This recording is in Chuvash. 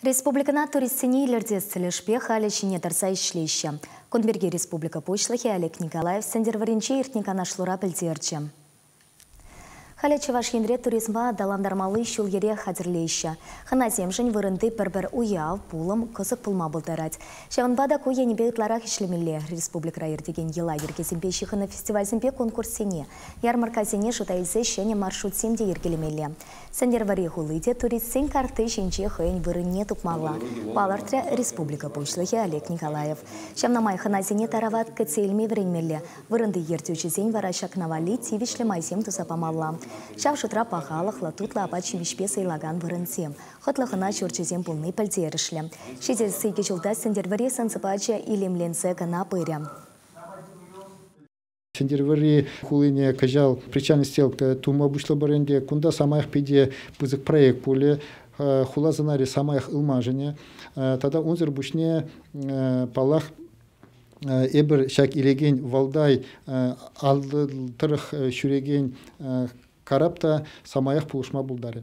Республикӑна туристсене илӗртес тӗлӗшпе халӗ ҫине тӑрса ӗҫлеҫҫӗ. Кун пирки республика Пуҫлӑхӗ Олег Николаев Сӗнтӗрвӑрринче иртнӗ канашлура пӗлтерчӗ. Халӗ Чӑваш Енре туризма аталантармалли ҫул-йӗре хатӗрлеҫҫӗ. Хӑнасемшӗн вырӑнти пӗр-пӗр уяв, пулӑм кӑсӑк пулма пултарать. Ҫавӑнпа та ку енӗпе ытларах ӗҫлемелле. Республикӑра иртекен йӑла-йӗркесемпе ҫыхӑннӑ фестивальсемпе конкурссене, ярмаркӑсене шута илсе ҫӗнӗ маршрутсем те йӗркелемелле. Сӗнтӗрвӑрри хули те туристсен картти ҫинче хӑйӗн вырӑнне тупмалла, палӑртрӗ республика Пуҫлӑхӗ Олег Николаев. Ҫавна май хӑнасене тарават кӗтсе илме вӗренмелле. Вырӑнти ертӳҫӗсен вара ҫакна валли тивӗҫлӗ майсем туса памалла. Ҫав шутра пахалӑхлӑ, тутлӑ апат-ҫимӗҫпе сӑйлакан вырӑнсем, хӑтлӑ хӑна ҫурчӗсем пулни пӗлтерӗшлӗ. Ҫитес икӗ ҫулта Сӗнтӗрвӑрри сӑн-сӑпачӗ илемленсе кӑна пырӗ. Сӗнтӗрвӑрри хулине кӑҫал причальный стрелка тума пуҫлӑпӑр ӗнтӗ. Кунта самаях питӗ пысӑк проект пулӗ. Хула сӑнарӗ самаях ылмашӑнӗ. Тата унсӑр пуҫне, паллах, эпир ҫак илекен Валдай тӑрӑх ҫӳрекен карап та самаях пулӑшма пултарӗ.